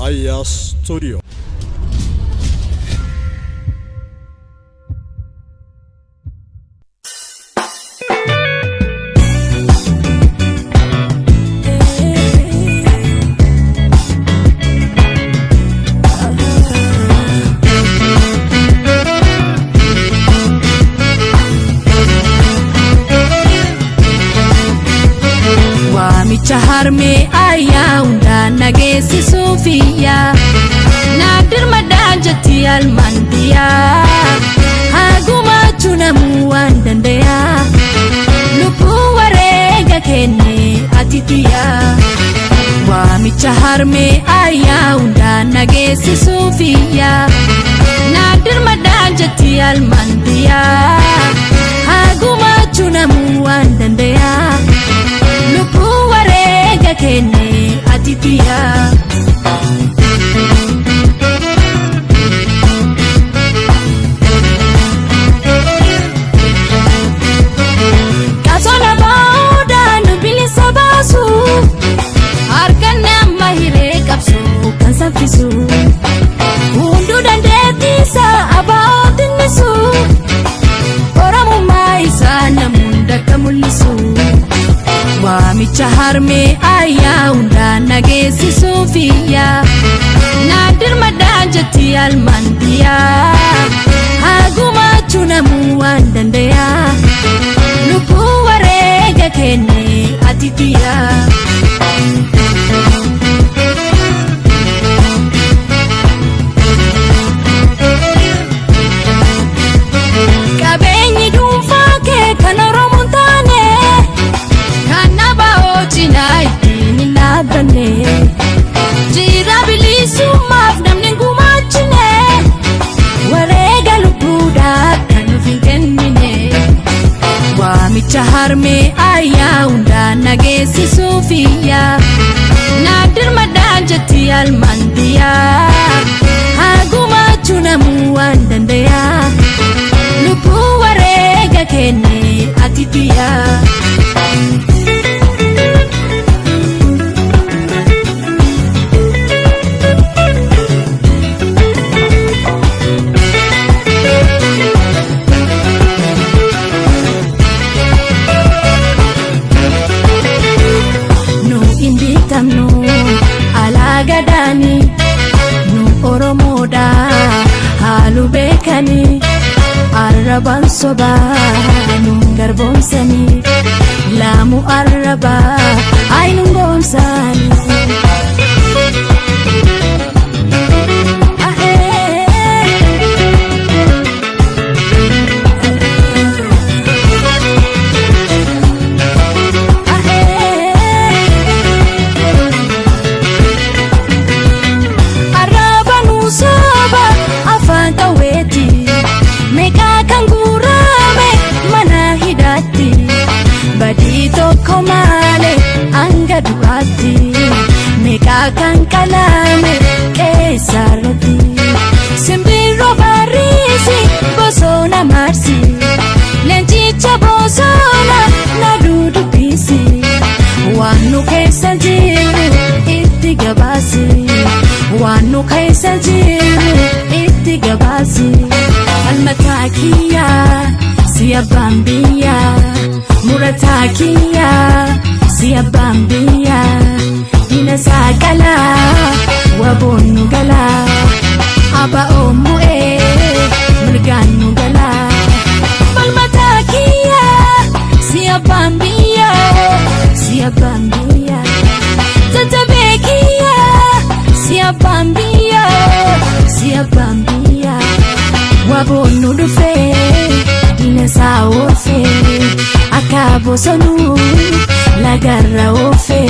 Aya Studio. Waamicha harmee ayyaa hundaan nageessisuufiyyaa naaf dirmadhaan jetti almaan biyyaa haa gumaachuu namuu waan dandayaa lubbuu wareega kenne ati tiyyaa. Waamicha harmee ayyaa hundaan nageessisuufiyyaa naaf dirmadhaan jetti almaan biyyaa haa gumaachuu namuu waan dandayaa. Lubbuu wareega kenne ati tiyyaa. Qabsoon abaa'oodhaan nu bilisa baasu harkaan nama hiree qabsu kan saffisu hunduu dandeettiisa abaa'oo xinnisu oromummaa isaa namuun dakka mul'isu. Waamicha harmee ayyaa hundaan nageessisuufiyyaa naaf dirmadhaan jetti almaan biyyaa haa gumaachuu namuu waan dandayaa lubbuu wareega kenne ati tiyyaa. Qabeenyi dhuunfaa kee kan Oromoon taane kan abaa'oo cinaa ittiin hin dhaabbanne jira bilisummaaf namni hin gumaachine wareega lubbuudhaa kan nuuf hin kennine. Waamicha harmee ayyaa hundaan nageessisuufiyyaa naaf dirmadhaan jetti almaan biyyaa haa gumaachuu namuu waan dandayaa lubbuu wareega kenne ati tiyyaa. Nu hin bitamnu alaa gadaani nu Oromoodha haalu beekani arrabaan sobaa nu garboomsani laamu arrabaa ay nu goomsani. Arraba nu saba afaan qawweeti meeqaa kan guurame mana hidhaatti badii tokko malee hanga du'aatti meeqaa kan qalame qeessarratti simbirroo barriisi bosona marsi leencicha bosona na dudubbisi waan nu keessa jiru itti gabaasi waan nu keessa jiru itti gabaasi falmataa kiyyaa si abbaan biyyaa murataa kiyyaa si abbaan biyyaa diina saaqalaa waboon nu galaa aba'oon mu'ee mirgaan nu galaa falmataa kiyyaa si abbaan biyyaa si abbaan biyyaa jajjabee kiyyaa si abbaan biyyaa si abbaan biyyaa waboon nu dhufee diina isaa oofee akka bosonuu lagarra oofee.